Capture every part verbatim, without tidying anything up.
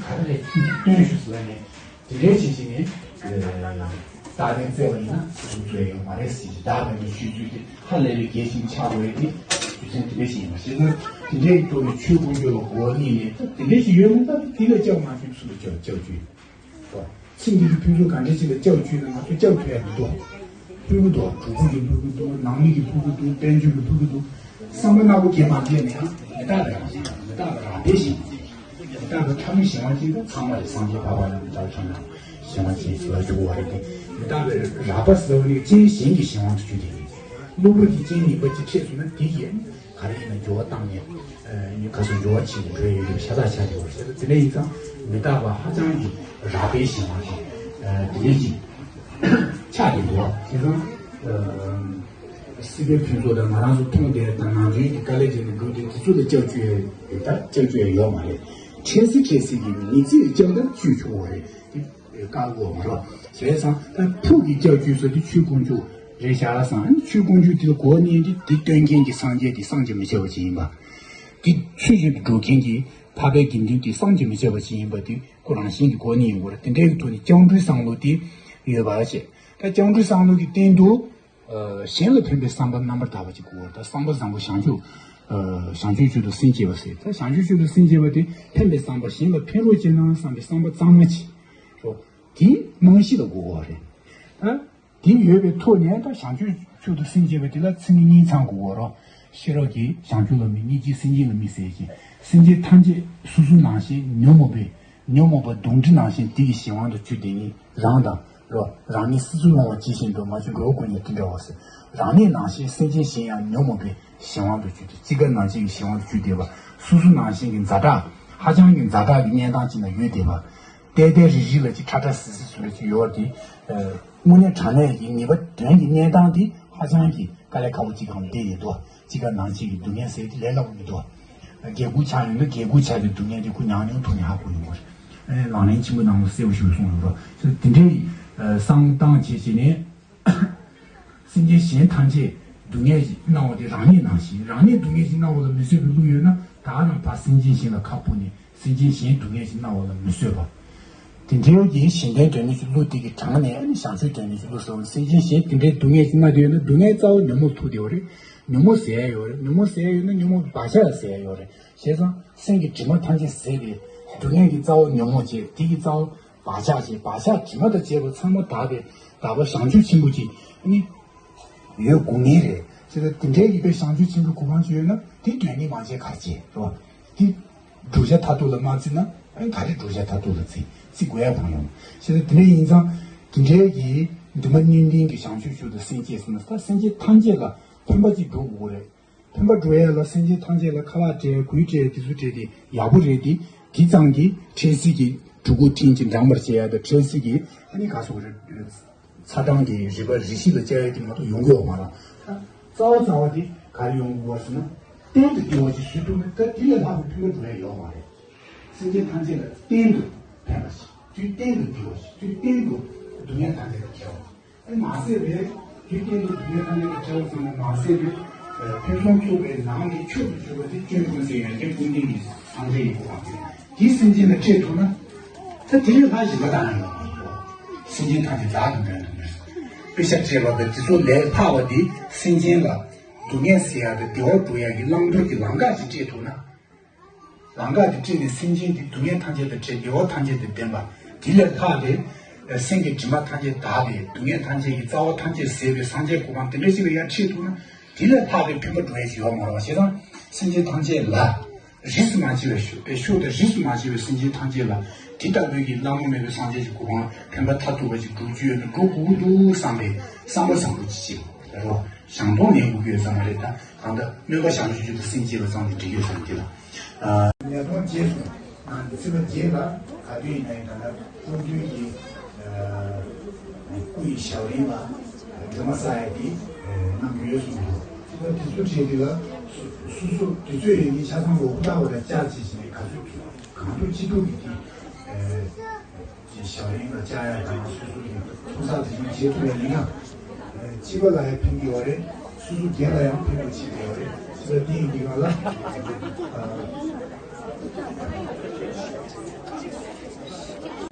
ག་རེ་རེད། ཁྱོད་ཀྱིས་སྟོན་ཤོག་ཟེར་ནས། དེ་འདྲའི་བྱས་བྱས་ནས། རྟག་བརྟན་བརྩེ་བ་ཡིན་ན་སོ་སོ་བཙལ་ཡོད་མ་རེད་ཟེར་གྱི། བདག་དང་ནི་ཆོས་ཚུལ་དེ་ཧ་ལས་པའི་གལ་ཆེན་ཆགས་དགོས་ཡོད་དེ། རྒྱུ་མཚན་དེ་འདྲ་ཞིག་ཡིན་པ་ཤེས་ན། དེ་འདྲའི་ཐོག་ནས་ཆོས་དཀོན་མཆོག་ལ་གོ་བ་གཉིས་ནས། ད་དེ་འདྲ་ཞིག་ཡོད་མ་ཐག་དེ་ལ་སྐྱབས་མ་བཅོལ་སུ་ལ་སྐྱབས་སྐྱབས་བཅོལ། ཚེ་འདི་གི་ཕུན་ཚོགས་ག་འདྲ་ཞིག་ལ་སྐྱབས་བཅོལ་ན་ང་ཚོ་སྐྱབས་ཐུབ་ཡ་མི་འདུག་ཕུལ་གི་འདུག་གྲོགས་པོ་གི་ཕུལ་གི་འདུག་ནང་མི་གི་ཕུལ་གི་འདུག་དཔལ་འབྱོར་གི་ཕུལ་གི་འདུག་བསམ་པ་ནག་པོ་བརྒྱབ་མ་བརྒྱབ་ནས་ཡང་མི་རྟག་པའི་རང་བཞིན་དང་། མི་རྟག་པའི་རང་དཔེ་ཞིག་ཡིན། མི་རྟག་པའི་ཕྲ་མོའི་གཞན་དབང་ཅན་དང་ཚང་མ་རེད། སངས་རྒྱས་འཕགས་པ་ཡང་མི་རྟག་པའི་ཕྲ་མོའི་གཞན་དབང་ཅན་ཟེར་བ་ཞུ་དགོས་པ་རེད་དེ། མི་རྟག་པའི་རགས་པ་ཟེར་བ་ནི་རྐྱེན་གཞན་གྱི་གཞན་དབང་དུ་གྱུར་དེ་ཡིན། གློ་བུར་གྱི་རྐྱེན་ངེས་པ་ཅིག་འཕྲད་སོང་ན་དེ་གིས་ག་རེ་ཡིན་ན་འགྱུར་བ་བཏང་ནས། ཨ་ནི་ག་ཚོད་འགྱུར་བ་ཆེན་པོ་འགྲོ་ཡི་ཡོད་པའི་ཤ་སྟག་ཆགས་ཀྱི་ཡོད་རེད། དེ་འདྲ་ཡིན་ཙང་མི་རྟག་པ་ཧ་ཅང་གི་རགས་པའི་གཞན་དབང་ཅན་དེ་འདྲ་ཅིག་ཆགས་ཀྱི་འདུག་བ། བྱས་ཙང་། ཨ། སྲིད་པའི་ཕུན་ཚོགས་དང་ང་རང་ཚོ་མཐོང་བསྡད་དང་ནང་དོན་གྱི་དཀའ་ལས་བརྒྱབ་ནས་འགྲོ་དུས་དེ་ཚོ་ལ་སྐྱབས་བཅོལ་ཡ་ཡོད་ད། སྐྱབས་བཅོལ་ཡ་ཡོད་མ་རེད། འཕྲལ་སེལ་འཕྲལ་སེལ་གྱི་མི་ཚེ་ཡི་སྐྱབས་འདྲ་བཅོལ་ཆོག་པ་རེད་དེ། བཀག་དགོས་མ་རེད། བྱས་ཙང་ད་ཕུགས་ཀྱི་སྐྱབས་བཅོལ་ས་དེ་ཆོས་དཀོན་མཆོག་རེད་བཞག་བསམ། ཆོས་དཀོན་མཆོག་དེ་ལ་གོ་བ་གཉིས་དེ། དེ་སྟོན་མཁན་གྱི་སངས་རྒྱས་དེ་བསམ་གྱིས་མི་ཁྱབ་པ་ཅིག་ཡིན་པ། དེ་ཚུལ་བཞིན་དུ་འགྲོ་མཁན་གྱི་འཕགས་པའི་དགེ་འདུན་དེ་བསམ་གྱིས་མི་ཁྱབ་པ་ཅིག་ཡིན་པ་དེ་ཁོ་རང་བཞིན་གྱིས་གོ་བ་གཉིས་ཡོང་གི་རེད། དེ་འདྲའི་ཐོག་ནས་སྐྱབས་འགྲོའི་བསམ་བློ་དེ་ཡོད་པ་བྱས། ད་སྐྱབས་འགྲོའི་བསམ་བློ་གི་སྟེང་དུ། ཨ། གཞན་ལ་ཕན་པའི་བསམ་པ་རྣམ་པར་དག་པ་ཅིག་དགོས་པ་རེད། ད་བསམ་པ་བཟང་པོ་བྱང་ཆུབ། ཨ། བྱང་ཆུབ་མཆོག་ཏུ་སེམས་བསྐྱེད་པ་ཟེར། ད་བྱང་ཆུབ་མཆོག་ཏུ་སེམས་བསྐྱེད་པ་དེ་ཕན་པའི་བསམ་པ། གཞན་ལ་ཕན་རོགས་བྱེད་ན་བསམ་པའི་བསམ་པ་གཙང་མ་ཅིག་རོ། དེའི་རྨང་གཞི་ལ་དགོས་པ་རེད། ད་དེ་ཡོད་པའི་ཐོག་ནས་ད་བྱང་ཆུབ་མཆོག་ཏུ་སེམས་བསྐྱེད་པ་དེ་ལ་མཚན་ཉིད་གཉིས་ཚང་དགོས་པ་རོ། ཤེས་རབ་ཀྱིས་བྱང་ཆུབ་ལ་དམིགས། སྙིང་རྗེས་སེམས་ཅན་ལ་དམིགས་ཟེར་གྱི། སེམས་ཅན་ཐམས་ཅད་སོ་སོ་ནང་བཞིན་ཉོན་མོངས་པའི། ཉོན་མོངས་པ་གདོན་འདྲེ་ནང་བཞིན་དེ་ཡི་གཞན་དབང་དུ་གྱུར་དེ་ཉིད་རང་དང་རོ། རང་ཉིད་སྲིད་མཚོར་ལྷུང་བ་ཇི་བཞིན་དུ། མ་བྱིན་འགྲོ་བའི་ཀུན་ནས་དེ་འདྲ་བ་ཟེར། རང་ཉིད་ནང་བཞིན་སེམས་ཅན་གཞན་ཡང་ཉོན་མོངས་པའི་གཞན་དབང་དུ་གྱུར་ཏེ། ཅི་དགར་ནང་བཞིན་གྱི་གཞན་དབང་དུ་གྱུར་བསྡད་པ། སོ་སོ་ནང་བཞིན་གྱི་ཛ་དྲག་ཧ་ཅང་གི་ཛ་དྲག་གི་གནས་སྟངས་ཅིག་ན་ཡོད་བསྡད་པ། བལྟས་བལྟས་རིག་རིག་ལ་ཅིག་ཁྲ་ཁྲ་སིལ་སིལ་བཟོ་འདྲ་ཅིག་ཡོད་པ་དེ། ཨ། དངོས་གནས་དྲང་གནས་ཀྱི་ངེས་པ་དོན་གྱི་གནས་སྟངས་དེ་ཧ་ཅང་གི་དཀའ་ལས་ཁག་པོ་ཅིག་སྒང་ལ་བསྡད་ཡོད་དོ། ཅི་དགར་ནང་བཞིན་གྱི་སྡུག་བསྔལ་ཟེར་དེ་ལས་སླ་པོ་མི་འདུག་རྒས་རྒུད་ཆགས་ཡོང་ན་རྒས་རྒུད་ཆགས་ཀྱི་སྡུག་བསྔལ་དེ་ཁོ་ཉམས་མྱོང་ཐོག་ནས་ཧ་གོ་ཡོང་བ་རེད། ཨ་ནི་ལག་ལེན་ཆེན་པོ་ནང་ལ་གསལ་པོ་ཞིག་གསུངས་ཡོད་རེད། དེ་འདྲའི་བསམ་བློ་བཏང་བྱས་བྱས་ནས། སེམས་ཅན་གཞན་ཐམས་ཅད་སྡུག་བསྔལ་ཞིག་སྣང་བ་དེ་རང་ཉིད་ནང་བཞིན། རང་ཉིད་སྡུག་བསྔལ་ཞིག་སྣང་བ་ལ་མི་བཟོད་པའི་བློ་ཡོད་ན། ད་རང་ཕར་སེམས་ཅན་གཞན་ལ་ཁག་པོ་ནས་སེམས་ཅན་གཞན་སྡུག་བསྔལ་ཞིག་སྣང་བ་ལ་མི་བཟོད་པ། དེ་འདྲའི་གི་གཞན་དོན་དོན་གཉེར་གྱི་བློ་དེ་གི་དྲངས་ནས། ཨ་ནི་བྱང་ཆུབ་དོན་གཉེར་གྱི་བློ་ཟེར་བ་ནི། སེམས་ཅན་གཞན་དེ་འདྲའི་སྡུག་བསྔལ་ཞིག་སྣང་བསྡད་ཡོད་ན། སྡུག་བསྔལ་རྩ་བ་ཉོན་མོངས་ཐུག་བསྡད་པ་རེད། ཉོན་མོངས་ཟེར་ཡ་ཡོད་རེད། ཉོན་མོངས་ཟེར་ཡ་ཡོད་ན་ཉོན་མོངས་པའི་བག་ཆགས་ལ་ཟེར་ཡ་ཡོད་རེད། བྱས་ཙང་སེམས་ཀྱི་དྲི་མ་ཐམས་ཅད་ཟད་པའི། སྡུག་བསྔལ་གྱི་རྩ་བ་ཉོན་མོངས་བྱས། དེ་གི་རྩ་བ་བག་ཆགས་བྱས། བག་ཆགས་དྲི་མ་དང་བཅས་པ་ཚང་མ་དག་པའི་དག་པ་བྱང་ཆུབ་ཆེན་པོ་ཅིག་ནི་ཡོད་དགོས་ངེས་རེད། བྱས་ཙང་དེ་འདྲའི་གི་དཔེ་བྱང་ཆུབ་ཆེན་པོའི་གོ་འཕང་ཅིག་ཡོད་ན། དེ་དོན་གཉེར་མ་བྱས་ག་རེ་བྱས་རེད་བ། དེ་བསྒྲུབ་བྱ་མཐར་ཐུག་ལ་མ་བརྩིས་ན། ཨ་ནི་ག་རེ་བསྒྲུབ་བྱ་མཐར་ཐུག་ལ་བརྩི་བརྩི་དགོས་ཡ་གང་ཡོང་། བྱས་ཙང་དེ་འདྲ་ཡིན་ཙང་དེ་འདྲའི་གི་འདུན་མ་གཉིས་ལྡན་གྱི་བྱང་ཆུབ་མཆོག་ཏུ་སེམས་བསྐྱེད་ཟེར་ན། ད་སེམས་ཅན་ཐམས་ཅད་ལ་ཕན་པ་ཅིག་སྒྲུབ་དགོས་རེད། ཕན་པ་སྒྲུབ་ཡ་ལ་སེམས་ཅན་ཐམས་ཅད་ལ་ཁ་ལག་སྤྲད། གོས་སྤྲད། དེ་ཚོ་སྤྲད་དེ་ཡག་པོ་རེད་དེ། དེ་ཙམ་གྱིས་འཕྲལ་སེལ་གྱི་གྲོད་ཁོག་འཐེན་ཅིང་འགྲངས་པར་བྱེད་ཡ་དང་། འཕྲལ་སེལ་གྱི་ཨ་ནི་ག་སོགས་རེད། ཚ་གྲང་གི་རིག་པ་རིགས་ཤེས་ལ་བཅའ་ཡ་དེ་མ་གཏོགས་ཡོང་གི་ཡོད་མ་རེད། རྩ་བ་རྩ་བ་དེ་ག་རེ་ཡོང་དགོས་པ་ཟེར་ན། གཏན་དུ་བདེ་བ་ཅིག་བཟོ་ཐུབ་ན། ད་དེ་ལས་ལྷག་པའི་ཕན་པ་སྒྲུབ་ཡ་ཡོད་མ་རེད། སེམས་ཅན་ཐམས་ཅད་ལ་གཏན་དུ་ཕན་པ་ཞིག་དུས་གཏན་དུ་བདེ་བ་ཞིག་དུས་གཏན་དུ་སྡུག་བསྔལ་ཐམས་ཅད་ལས་བྲལ་བ། ཨེ་མ་ཟད་པའི་དུས་གཏན་དུ་སྡུག་བསྔལ་ཐམས་ཅད་ལས་བྲལ་བ་ཙམ་ལས་མ་ཟད་པའི། ཨེ་ཕུན་སུམ་ཚོགས་པའི་ལམ་གྱི་མཆོག་ཏུ་གྱུར་པ་དེ་སྐྱོན་ཀུན་ཟད་ཡོན་ཏན་ཀུན་ལྡན་གྱི་སངས་རྒྱས་ཡིན་པ་དེ། དེའི་སེམས་ཅན་ལ་སྤྲད་ཐུབ་ན། ད་དེ་ལས་ལྷག་ཞིག་ལ་ད་ཡང་ཡོད་མ་རེད། སེམས་ཅན་ཐམས་ཅད་བདག་ཏུ་མོས་ནས་མོས། དཔེ་ཆ་སྤྲད་པ་དང་དེ་ཚོ་ལས་ལྷག་པ་དེ་སེམས་ཅན་ལ་སྡུག་བསྔལ་སེལ་ཡག་དང་བདེ་བ་སྒྲུབ་ཡག་གི་བླང་དོར་གྱི་ལམ་ཁ་ཞིག་སྤྲད་ཐུབ་ན། ལམ་ཁ་དེ་སྤྲད་ནས་སེམས་ཅན་དེ་སྡུག་བསྔལ་ཐམས་ཅད་དང་བྲལ། བདེ་བ་ཐམས་ཅད་དང་ལྡན་པ། དེ་ལས་ལྷག་པའི་སེམས་ཀྱི་དྲི་མ་ཐམས་ཅད་དག་པའི། སྡུག་བསྔལ་ཐམས་ཅད་ཀྱི་རྩ་བ་ཐམས་ཅད་ཟད་པའི་སངས་རྒྱས་གོ་འཕང་དེ་འདྲ་ཞིག་ལ་ཡར་ཁྲིད་ཐུབ་ན། དེ་ལས་ལྷག་པའི་ཕན་པ་སྒྲུབ་ཡ་ཞིག་ཡོད་མ་རེད་པ། བྱས་ཙང་སེམས་ཅན་ཐམས་ཅད་ལ། རིས་སུ་མ་ཆད་པའི་ཤུགས་དང་། རིས་སུ་མ་ཆད་པའི་སེམས་ཅན་ཐམས་ཅད་ལ་དེ་ལྟ་བུའི་གི་བླ་ན་མེད་པའི་སངས་རྒྱས་ཀྱི་གོ་འཕང་ཕན་པ་མཐར་ཐུག་པ་ཞིག་སྒྲུབ་རྒྱུ་ཡོད་ན་སྒྲུབ་དགོས་ཀྱི་འདུག་བསམ་པའི་བསམ་པ་བཟང་པོ་ཅིག་བྱེད་དགོས་རེད་བ། བྱང་སྡོམ་ལེན་དགོས་ཀྱི་ཡོད་ས་མ་རེད། ད་གང་ལྟར་སྨོན་པ་བྱང་ཆུབ་མཆོག་ཏུ་སེམས་བསྐྱེད་པ་ཙམ་གྱིས་འགྲིག་གི་ཡོད་ས་མ་རེད་ལ། ཉ་སྟོང་བརྒྱད་སོང་ན་ཚེས་པ་བརྒྱད་ལ་ག་དུས་ཡིན་ན་ཡིན་ད་ལ་སྐུ་མདུན་གྱི་སྐུ་ཡི་ཞབས་རིམ་ལ་སྒྲོལ་མ་བསགས་ཡ་དེ་གནང་རྒྱུ་ཡོད་གསུངས་འདུག་དེ་ཚོ་བྱས་དུས་ལ་སོ་སོ་དུས་ཚོད་ཡོད་མཁན་ཆ་ཚང་ལ་ཧུར་ཐག་པ་དང་བཅར་བྱས་བྱས་ནས་ག་ཚོད་གང་ཐུབ་ཅི་ཐུབ་ཀྱིས་དེ། ཞབས་རིམ་ལ་བཅར་ཡ་དང་སོ་སོ་གི་ཐོག་ས་དེ་བཞིན་བྱེད་ཐུབ་པ་ཡིན་ན། སྤྱི་པ་ལ་ཡང་ཕན་གྱི་ཡོད་རེད། སོ་སོ་སྒེར་ལ་ཡང་ཕན་པ་བྱེད་ཀྱི་ཡོད་རེད། སྤྱི་པ་དེ་ཡིན་གྱི་ག་ལ།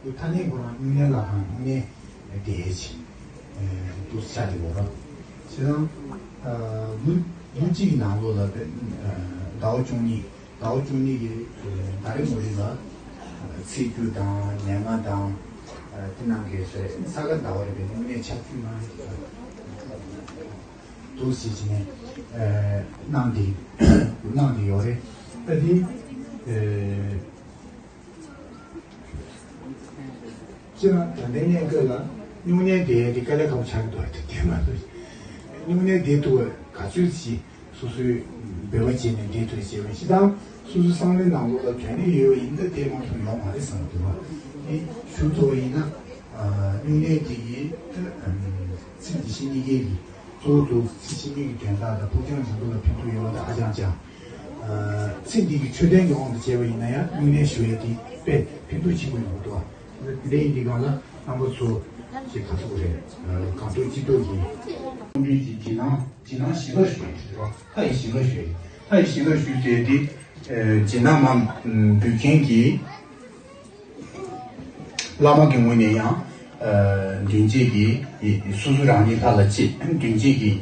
ཐ་སྙད་ཁོ་རང་སྨྱུང་གནས་ལྷ་ཁང་སྨྱུང་གནས་སྡེ་ཆེ་འདུག་ཆ་དེ་འོ་ར། བྱས་ཙང་ལོ་ལོ་གཅིག་གི་ནང་ལོགས་ལ་ཟླ་བ་བཅུ་གཉིས་ཟླ་བ་བཅུ་གཉིས་ཀྱི་ཟླ་རེ་མུ་རེ་ལ་ཚེས་བཅུ་དང་ཉེར་ལྔ་དང་དེ་ནང་གི་ས་ག་ཟླ་བ་རེ་བའི་སྨྱུང་གནས་ཆ་བཅུ་ནང་འདུག་ཟེར་གྱི་ནས་གནང་དེ་གནང་དེ་ཡོད་རེད། ཨ་དེ། སྤྱིར་ན་ད་ལྟའི་གནས་སྐབས་ལ་སྨྱུང་གནས་བསྡད་ཡས་དེ་དཀའ་ལས་ཁག་པོ་ཆགས་ཀྱི་འདུག་དེ་དེ་མ་གཏོགས་སྨྱུང་གནས་བསྡད་ཐུབ་པ་ག་ཚོད་ཅིག་སོ་སོའི་འབད་བ་བྱས་ནས་བསྡད་ཐུབ་ཅེས་པ་ཞིག་དང་། སོ་སོའི་བསམ་བློའི་ནང་ལོགས་ལ་དོན་ནི་ཡོད་པ་ཡིན་ན་དེ་མང་པོ་ཡོང་མ་རེད་བསམ་གྱི་འདུག་བ། དེ་ཞུ་ཐུབ་པ་ཡིན་ན་སྨྱུང་གནས་དེ་གི་ཚེ་འདི་ཕྱི་གཉིས་ཀའི་གི་གཙོ་བོ་དུ་ཚེ་ཕྱི་གཉིས་ཀྱི་དོན་དག་དང་ཕུགས་རྒྱང་རིང་པོ་ལ་ཕན་ཐོགས་ཡོད་པ་དང་ཧ་ཅང་ཅང་། ཚེ་འདི་གི་ཆོས་དོན་གྱི་དབང་དུ་བྱས་པ་ཡིན་ན་ཡང་སྨྱུང་གནས་ཞུ་ཡས་དེ་དཔེ་ཕན་ཐོགས་ཆེན་པོ་ཡོང་གི་འདུག་དེ་འདྲ་ཡིན་དུས་སྒང་ལ་རྣམ་པ་ཚོ་ཅིག་ག་ཚོད་རེད། གང་ཐུབ་ཅི་ཐུབ་ཀྱིས་ཁོང་ཁྲོའི་ཅིག་བྱིན་རླབས་བྱིན་རླབས་ཞིང་ཁར་ཞུ་ཡས་དེ་རེད་བ། ལྷ་ཡི་ཞིང་ཁར་ཞུ་ཡས། ལྷ་ཡི་ཞིང་ཁར་ཞུ་ཡས་དེ་བྱིན་རླབས་མ་འབུལ་མཁན་གྱི་བླ་མ་གི་ངོས་ནས་ཡང་མདུན་བསྐྱེད་ཀྱི་སོ་སོ་རང་ཉིད་ལྷ་ལ་གཅེས་མདུན་བསྐྱེད་ཀྱི།